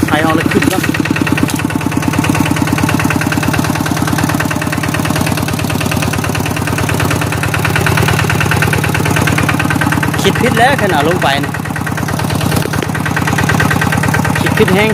ໄຖເຮົາລະຂຶ້ນກ່ອນ. ຄິດຜິດແລ້ວ ຄັນເອົາລົງໄປນີ້ ຄິດຜິດແຮງ.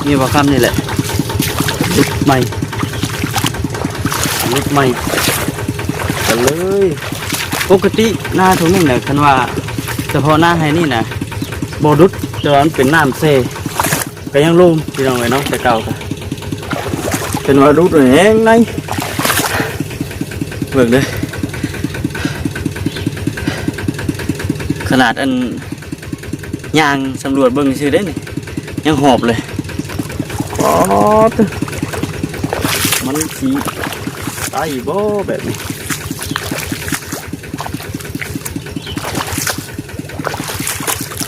ນີ້ ບໍ່ຄຳນີ້ແຫຼະ ຫຼຸດໃໝ່ ຫຼຸດໃໝ່ກັນເລີຍ. ປົກກະຕິນາທົ່ງນີ້ນະ ຄັນວ່າສະເພາະນາໄຮ່ນີ້ນະ ບໍ່ຫຼຸດ ແຕ່ວ່າມັນເປັນນ້ຳແຊ່ ກະຍັງລົງ ພີ່ນ້ອງເອີຍເນາະ. ແຕ່ເກົ່າກະເປັນວ່າດຸດແຮງໃດ ເບິ່ງເດີ ຂະໜາດອັນຍ່າງສຳຫຼວດເບິ່ງຊື່ເດ້ນີ້ ຍັງຫອບເລີຍ. ປາດ ມັນຊິໄດ້ບໍ່ແບບນີ້?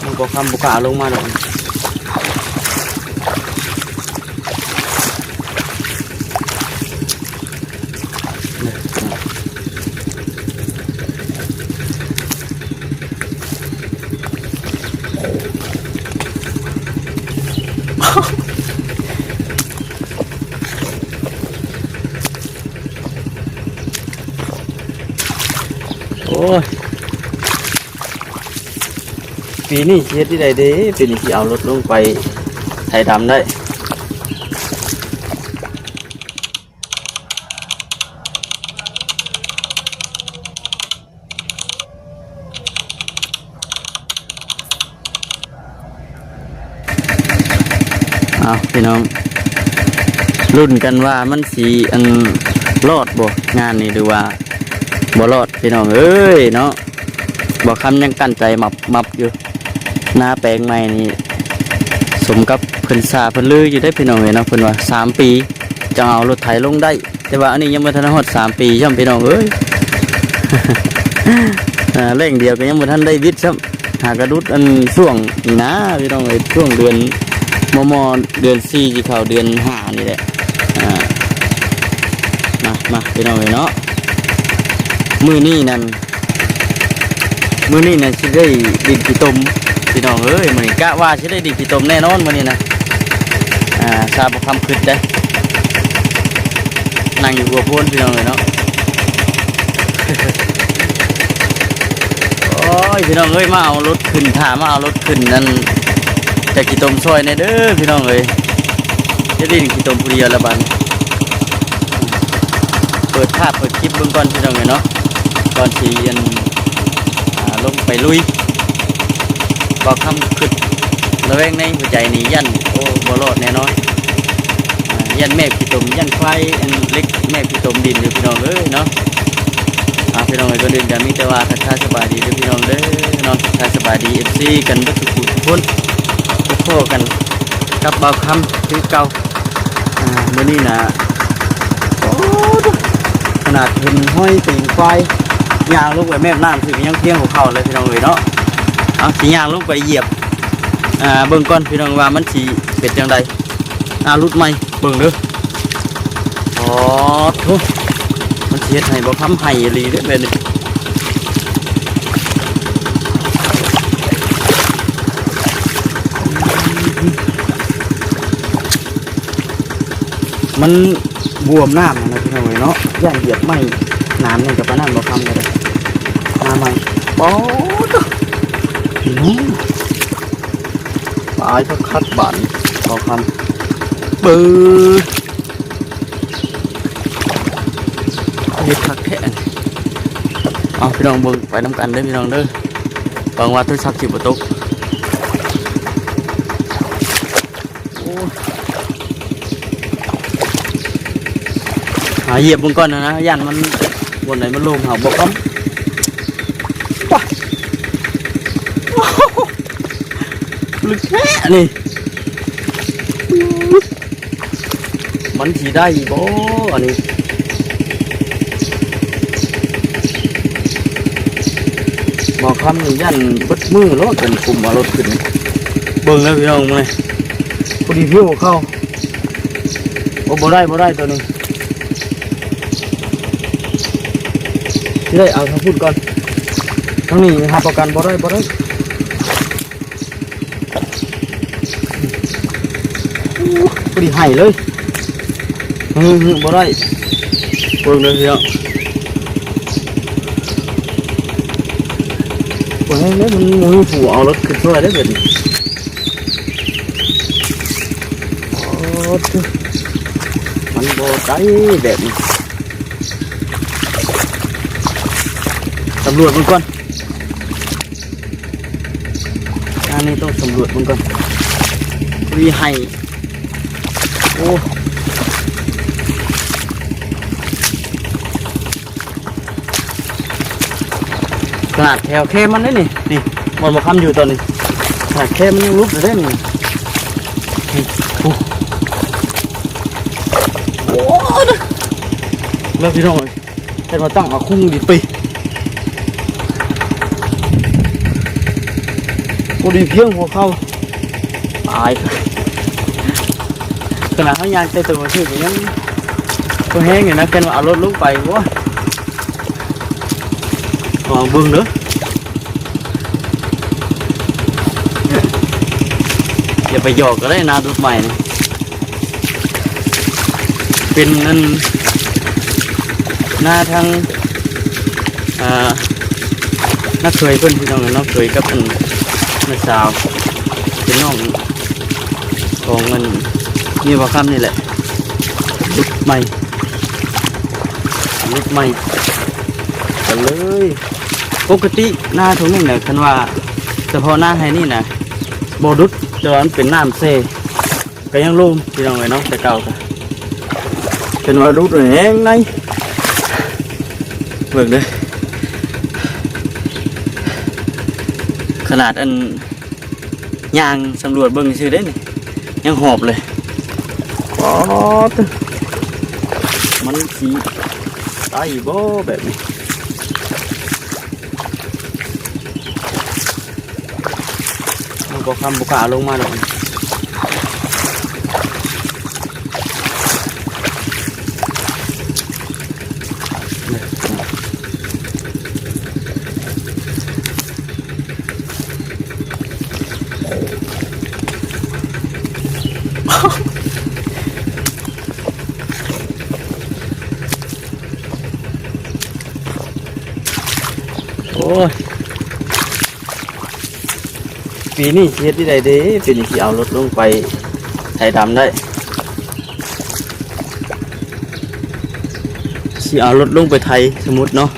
ມັນບໍ່ຄຳບໍ່ກ້າລົງມາດອກ. ໂອ້ຍ ປີນີ້ຊິເຮັດຈັ່ງໃດເດ ປີນີ້ຊິເອົາລົດລົງໄປໄຖດຳໄດ້. ເອົາ ພີ່ນ້ອງ ລຸ້ນກັນວ່າມັນຊິ ອັນ ລອດບໍ່ງານນີ້ ຫຼືວ່າບໍ່ລອດ ພີ່ນ້ອງເອີຍເນາະ. ບ່າວຄຳຍັງກັ້ນໃຈໝັບໆຢູ່. ນາແປງໃໝ່ນີ້ສົມກັບເພິ່ນຊ່າເພິ່ນລືຢູ່ເດ້ພີ່ນ້ອງເອີຍເນາະ. ເພິ່ນວ່າສາມປີຈັ່ງເອົາລົດໄຖລົງໄດ້ ແຕ່ວ່າອັນນີ້ຍັງບໍ່ທັນຮອດສາມປີຊ້ຳພີ່ນ້ອງເອີຍ. ອ່າ ແລ້ງດຽວກໍຍັງບໍ່ທັນໄດ້ວິດຊ້ຳ ຫາກະດຸດອັນຊ່ວງນີ້ນາພີ່ນ້ອງເອີຍ ຊ່ວງເດືອນ ມໍ່ໆ ເດືອນສີ່ຊິເຂົ້າເດືອນຫ້ານີ້ແຫຼະ. ອ່າ ມາ ມາ ພີ່ນ້ອງເອີຍເນາະ ມື້ນີ້ນັ້ນ ມື້ນີ້ນະຊິໄດ້ດິນຂີ້ຕົມພີ່ນ້ອງເອີຍ. ມື້ນີ້ກະວ່າຊິໄດ້ດິນຂີ້ຕົມແນ່ນອນມື້ນີ້ນະ. ອ່າ ຊາບໍ່ຄຳຄຶດເດ້ ນັ່ງຢູ່ຫົວໂພນພີ່ນ້ອງເອີຍເນາະ. ໂອ້ຍ ພີ່ນ້ອງເອີຍ ມາເອົາລົດຂຶ້ນ ຖ້າມາເອົາລົດຂຶ້ນນັ້ນ ຈະຂີ້ຕົມຊ່ອຍແດ່ເດີພີ່ນ້ອງເອີຍ. ຈະຫຼິ້ນຂີ້ຕົມຜູ້ດຽວລະບາດນີ້. ເປີດພາບເປີດຄລິບເບິ່ງກ່ອນພີ່ນ້ອງເອີຍເນາະ ກ່ອນຊິອັນ ອ່າ ລົງໄປລຸຍ. ບ່າວຄຳຄຶດລະແວງໃນຫົວໃຈນີ້ ຢ້ານ ໂອ້ ບໍ່ລອດແນ່ນອນ. ອ່າ ຢ້ານແມບຂີ້ຕົມ ຢ້ານຄວາຍອັນເລັກແມບຂີ້ຕົມດິນຢູ່ພີ່ນ້ອງເອີຍເນາະ. ອ່າ ພີ່ນ້ອງເອີຍ ກ່ອນອື່ນກໍມີແຕ່ວ່າທັກທາຍສະບາຍດີເດີພີ່ນ້ອງເດີເນາະ ທັກທາຍສະບາຍດີ ເອັຟຊີ ກັນເບິດທຸກຜູ້ທຸກຄົນ ພົບພໍ້ກັນກັບບ່າວຄຳຄືເກົ່າ. ອ່າ ມື້ນີ້ນະ ໂອ້ ຂະໜາດເຫັນຮອຍຕີນຄວາຍຍ່າງລົງໄປແມບນ້ຳ ຄືຍັງພຽງຫົວເຂົ່າເລີຍພີ່ນ້ອງເອີຍເນາະ. ເອົາ ຊິຍ່າງລົງໄປຢຽບ ອ່າ ເບິ່ງກ່ອນພີ່ນ້ອງວ່າມັນຊິເປັນຈັ່ງໃດ. ອ່າ ຫຼຸດໃໝ່ ເບິ່ງເດີ. ອໍ ໂທ້ ມັນຊິເຮັດໃຫ້ບ່າວຄຳໄຫ້ອີ່ຫຼີເດ້ແບບນີ້. ມັນບວມນ້ຳຫັ້ນນະພີ່ນ້ອງເອີຍເນາະ ຢ້ານຢຽບໄມ້ ນ້ຳນີ້ກໍປານນັ້ນ ບ່າວຄຳກໍໄດ້ ນ້ຳໃໝ່. ປາດ ພີ່ນ້ອງ ຕາຍຄັກໆ ບາດນີ້ ບ່າວຄຳ ເບີ ເຮັດຄັກແທ້. ເອົາ ພີ່ນ້ອງເບິ່ງໄປນຳກັນເດີພີ່ນ້ອງເດີ ຫວັງວ່າໂທລະສັບຊິບໍ່ຕົກ. ໂອ້ຍ ຫາຢຽບເບິ່ງກ່ອນນະ ຢ້ານມັນ ບ່ອນໃດມັນໂລ່ງ ຫາບໍ່ຄຳ. ປະ ລຶກແທ້ນີ້ ມັນຊິໄດ້ບໍ່ອັນນີ້? ໝໍຄຳນີ້ຢ້ານເບິດມື້ໂລດ ຈົນກຸມເອົາລົດຂຶ້ນ. ເບິ່ງເດີພີ່ນ້ອງ ມື້ນີ້ພໍດີຜິວເຂົ້າ. ໂອ້ ບໍ່ໄດ້ ບໍ່ໄດ້ ໂຕນີ້ ຊິໄດ້ເອົາທາງພຸ້ນກ່ອນ ທາງນີ້ຮັບປະກັນບໍ່ໄດ້ ບໍ່ໄດ້. ພໍດີໃຫ້ເລີຍ. ເຮີ້ ບໍ່ໄດ້ ເບິ່ງເດີພີ່ນ້ອງ. ບໍ່ແຮງເດ້ ມັນບໍ່ມີຜູ້ເອົາລົດຂຶ້ນຊ່ວຍເດ້ບາດນີ້. ໂອ້ ມັນບໍ່ໄດ້ແບບນີ້. ສຳຫຼວດເບິ່ງກ່ອນ. ອັນນີ້ຕ້ອງສຳຫຼວດເບິ່ງກ່ອນ. ມີໄຮ່ ໂອ້ ຂະໜາດແຖວແຄມມັນເດ້ນີ້ ນີ້ ບ່ອນໝໍຄຳຢູ່ຕອນນີ້ ຂະໜາດແຄມມັນຍັງຫຼຸດເລີຍເດ້ນີ້. ນີ້ ໂອ້ ໂອ້ ເລີກພີ່ນ້ອງເອີຍ. ເຮັດມາຕັ້ງເອົາຄຸ້ງດີປີ ພໍດີພຽງຫົວເຂົ່າ ຕາຍ. ຂະໜາດເຮົາຍ່າງແຕ່ຕົວຊື່ກໍຍັງພໍແຮງຢູ່ນະ ແຕ່ວ່າເອົາລົດລົງໄປ ໂອ້ຍ ລອງເບິ່ງເດີ. ຢ່າໄປຫຍອກກໍໄດ້ ນາດຸດໃໝ່ນີ້. ເປັນອັນ ນາທາງ ອ່າ ນ້າເຂີຍເພິ່ນ ພີ່ນ້ອງເນາະ ເຂີຍກັບອັນນ້າສາວ ເປັນນ້ອງຂອງອັນເມຍບ່າວຄຳນີ້ແຫຼະ ດຸດໃໝ່ ດຸດໃໝ່ກັນເລີຍ. ປົກກະຕິນາທົ່ງນີ້ນະ ຄັນວ່າສະເພາະນາໄຮ່ນີ້ນະ ບໍ່ດຸດ ແຕ່ວ່າມັນເປັນນ້ຳແຊ່ ກໍຍັງໂລ່ງພີ່ນ້ອງເອີຍເນາະ. ແຕ່ເກົ່າກໍເປັນວ່າດຸດແຮງໃນ ເບິ່ງເດີ ຂະໜາດອັນຍ່າງສຳຫຼວດເບິ່ງຊື່ເດ້ນີ້ ຍັງຫອບເລີຍ. ປາດ ມັນຊິໄດ້ບໍ່ແບບນີ້? ມັນກໍຄຳບໍ່ກ້າລົງມາດອກ. ໂອ້ຍ ປີນີ້ຊິເຮັດຈັ່ງໃດເດ? ປີນີ້ຊິເອົາລົດລົງໄປໄຖດຳໄດ້ ຊິເອົາລົດລົງໄປໄຖ ສົມມຸດເນາະ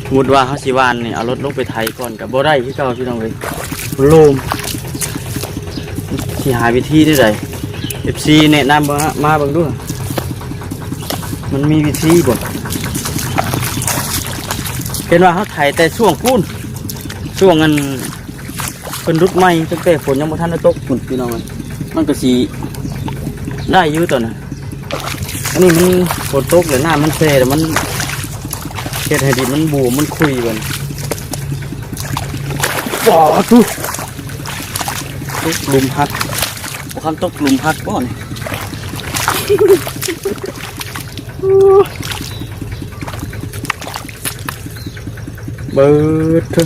ສົມມຸດວ່າເຮົາຊິຫວ່ານນີ້ ເອົາລົດລົງໄປໄຖກ່ອນກໍບໍ່ໄດ້ຄືເກົ່າ ພີ່ນ້ອງເອີຍ ໂລມ. ຊິຫາວິທີແນວໃດ? ເອັຟຊີແນະນຳມາເບິ່ງດູ ມັນມີວິທີບໍ່? ເຫັນວ່າເຮົາໄຖແຕ່ຊ່ວງພຸ້ນ ຊ່ວງອັນເພິ່ນດຸດໃໝ່ ຕັ້ງແຕ່ຝົນຍັງບໍ່ທັນໄດ້ຕົກພຸ້ນ ພີ່ນ້ອງເອີຍ ມັນກໍຊິໄດ້ຢູ່ຕອນນັ້ນ. ອັນນີ້ມັນຝົນຕົກແລ້ວ ນ້ຳມັນແຊ່ແລ້ວ ມັນເຮັດໃຫ້ດິນມັນບວມ ມັນຂຸ່ຍເບິ່ງ. ປາດໂທ້ ຕົກຫຼຸມຫັກ ບໍ່ຄຳຕົກຫຼຸມຫັກບໍ່ນີ້? ເບີດເທີ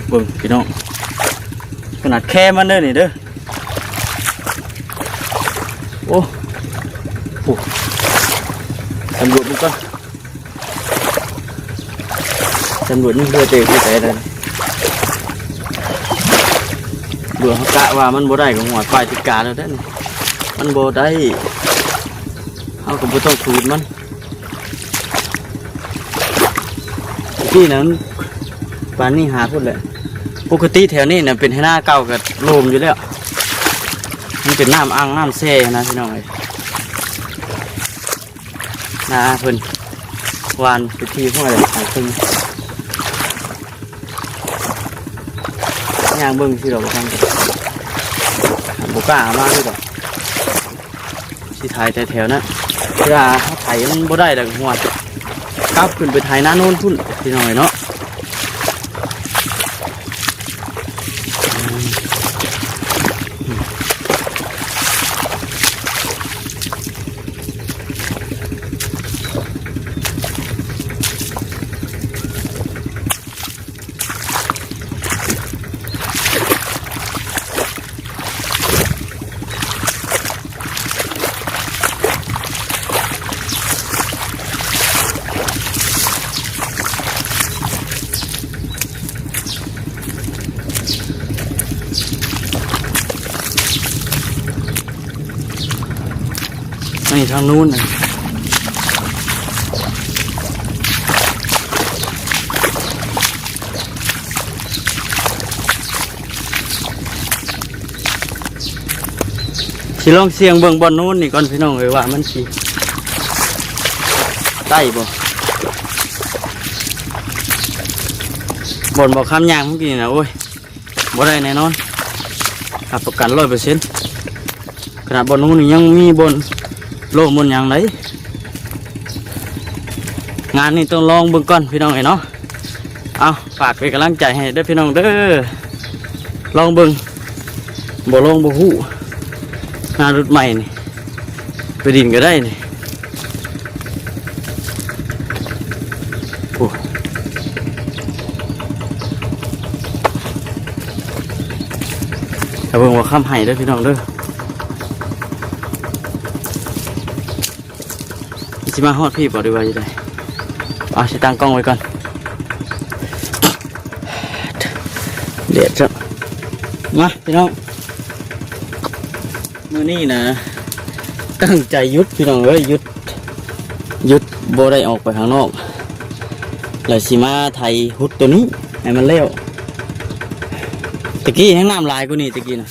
ເບິ່ງພີ່ນ້ອງ ຂະໜາດແຄມມັນເດີນີ້ເດີ. ໂອ້ໂຫ ສຳຫຼວດມັນກ່ອນ ສຳຫຼວດມັນເຮືອເຕະຢູ່ໃສນັ້ນ ເບື່ອເຮົາກະວ່າມັນບໍ່ໄດ້ກໍຫວດປ້າຍຕິກາແລ້ວເດ້ ມັນບໍ່ໄດ້ ເຮົາກໍບໍ່ຕ້ອງສູດມັນ. ທີ່ນັ້ນປານນີ້ຫາພຸ້ນແຫຼະ ປົກກະຕິແຖວນີ້ນະເປັນໄຮ່ນາເກົ່າກໍໂລມຢູ່ແລ້ວ ມັນເປັນນ້ຳອ່າງນ້ຳແຊ່ນະ ພີ່ນ້ອງເອີຍ ນາເພິ່ນຫວ່ານໄປທີ່ຫ້ວຍແຫຼະ ຂອງເພິ່ນ. ຍ່າງເບິ່ງຊິດອກ ບໍ່ທັນ ບໍ່ກ້າເອົາມາຊິດອກ. ຊິຖ່າຍແຕ່ແຖວນັ້ນ ເວລາເຮົາໄຖມັນບໍ່ໄດ້ແລ້ວກໍຫົວ ກັບຂຶ້ນໄປໄຖນາໂນ້ນພຸ້ນ ພີ່ນ້ອງເອີຍເນາະ. ນີ້ທາງໂນ້ນນະ ຊິລອງສ່ຽງເບິ່ງບ່ອນໂນ້ນນີ້ກ່ອນ ພີ່ນ້ອງເອີຍ ວ່າມັນຊິໄດ້ບໍ່. ບ່ອນບໍ່ຄຳຍ່າງເມື່ອກີ້ນີ້ນະ ໂອ້ຍ ບໍ່ໄດ້ແນ່ນອນ ຮັບປະກັນຮ້ອຍເປີເຊັນ. ຂະໜາດບ່ອນໂນ້ນນີ້ຍັງມີບ່ອນໂລ່ງບ່ອນຫຍັງໄດ໋. ງານນີ້ຕ້ອງລອງເບິ່ງກ່ອນ ພີ່ນ້ອງເອີຍເນາະ. ເອົາ ຝາກເປັນກຳລັງໃຈໃຫ້ເດີ ພີ່ນ້ອງເດີ. ລອງເບິ່ງ ບໍ່ລອງບໍ່ຮູ້. ງານລຸດໃໝ່ນີ້ ໄປດິນກໍໄດ້ນີ້. ໂອ້ ຖ້າເບິ່ງວ່າຄຳໄຫ້ເດີ ພີ່ນ້ອງເດີ. ຊິມາຮອດພີ້ບໍ່ ຫຼືວ່າຈັ່ງໃດ? ເອົາ ຊິຕັ້ງກ້ອງໄວ້ກ່ອນ ແດດຊະ. ມາ ພີ່ນ້ອງ ມື້ນີ້ນະ ຕັ້ງໃຈຢຸດ ພີ່ນ້ອງເອີຍ ຢຸດ ຢຸດ ບໍ່ໄດ້ອອກໄປຂ້າງນອກ ແລ້ວຊິມາໄຖຫຸດໂຕນີ້ໃຫ້ມັນແລ້ວ. ຕະກີ້ແຮ່ງນ້ຳຫຼາຍກວ່ານີ້ ຕະກີ້ນະ.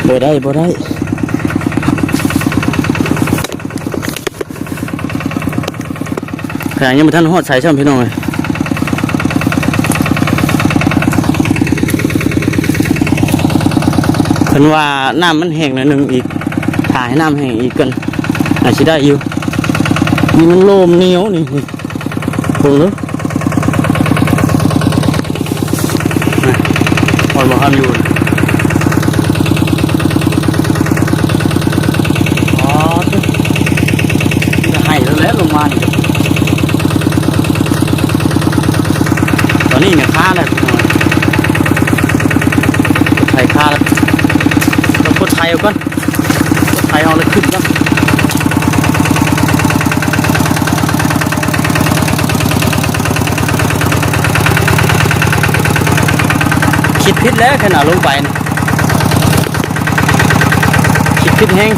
ບໍ່ໄດ້ ບໍ່ໄດ້ ຂະໜາດຍັງບໍ່ທັນຮອດໃສຊ້ຳ ພີ່ນ້ອງເອີຍ. ເພິ່ນວ່ານ້ຳມັນແຫ້ງໜ້ອຍໜຶ່ງອີກ ຖ້າໃຫ້ນ້ຳແຫ້ງອີກກ່ອນ ອາດຊິໄດ້ຢູ່. ນີ້ມັນໂລມໜຽວນີ້ ເບິ່ງເດີ ຮອດບໍ່ທັນຢູ່. ອໍ ຈະໃຫ້ແລ້ວແຫຼະ ລົງມານີ້ ຕອນນີ້ນີ້ຄາແລ້ວ ໄຖຄາແລ້ວ ຕ້ອງກົດໄຖເອົາກ່ອນ. ໄປເອົາເລີຍ ຂຶ້ນກ່ອນ. ຄິດຜິດແລ້ວ ຂະໜາດລົງໄປ ຄິດຜິດແຮງ.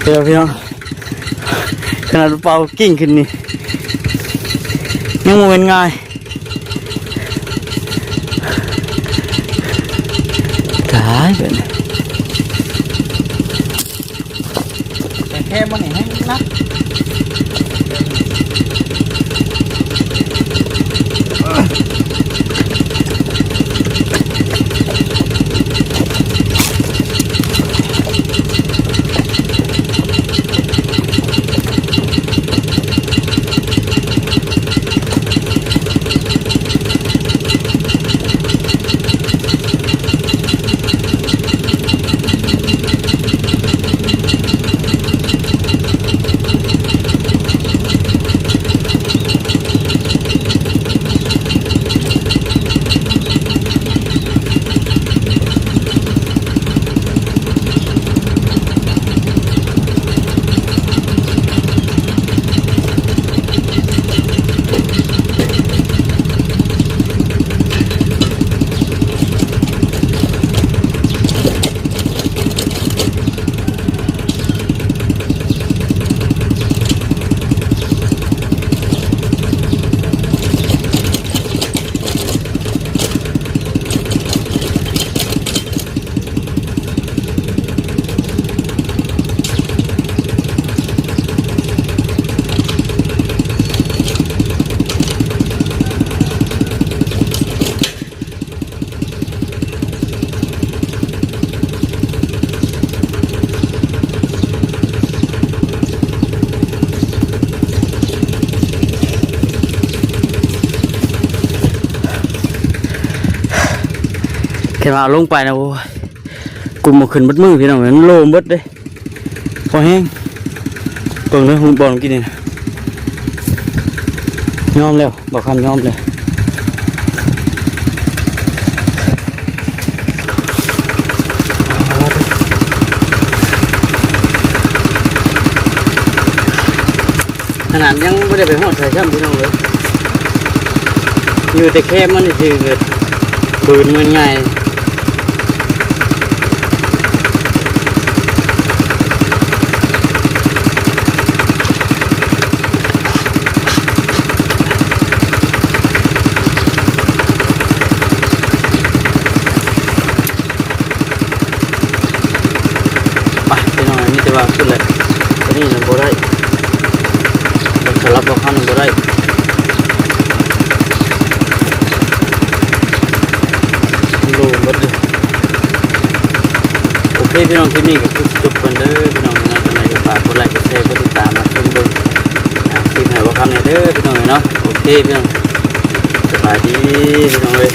ເດີພີ່ນ້ອງ ຂະໜາດເປົ່າກິ່ງຂຶ້ນນີ້ ຍັງບໍ່ແມ່ນງ່າຍ. ຕາຍເບິດ ແຕ່ແຄບມັນນີ້ແຮງໜັກ. ແຄ່ວ່າລົງໄປນະ ໂອ້ຍ ກຸມບໍ່ຂຶ້ນເບິດມື້ພີ່ນ້ອງ ມັນໂລມເບິດເດ້. ພໍແຮງ ເບິ່ງເດີ ຮູບອນກິນນີ້ນະ ຍອມແລ້ວ ບໍ່ຄຳຍອມແລ້ວ. ຂະໜາດຍັງບໍ່ໄດ້ໄປຮອດໃສຊ້ຳ ພີ່ນ້ອງເອີຍ ຢູ່ແຕ່ແຄມມັນຊື່ໆ ບືນເມີນງ່າຍ. ຂຶ້ນແຫຼະ ຕົວນີ້ນະບໍ່ໄດ້ ສຳລັບບໍ່ຄຳນະບໍ່ໄດ້ ໂລໝົດເລີຍ. ໂອເຄພີ່ນ້ອງ ຄລິບນີ້ກໍຄືຊິຈົບກ່ອນເດີພີ່ນ້ອງເນາະ ຈັ່ງໃດກໍຝາກກົດໄລກ໌ ກົດແຊ ກົດຕິດຕາມ ຮັບຊົມເບິ່ງ ອ່າ ຄລິບໃຫ້ບໍ່ຄຳແດ່ເດີພີ່ນ້ອງເນາະ. ໂອເຄພີ່ນ້ອງ ສະບາຍດີພີ່ນ້ອງເອີຍ.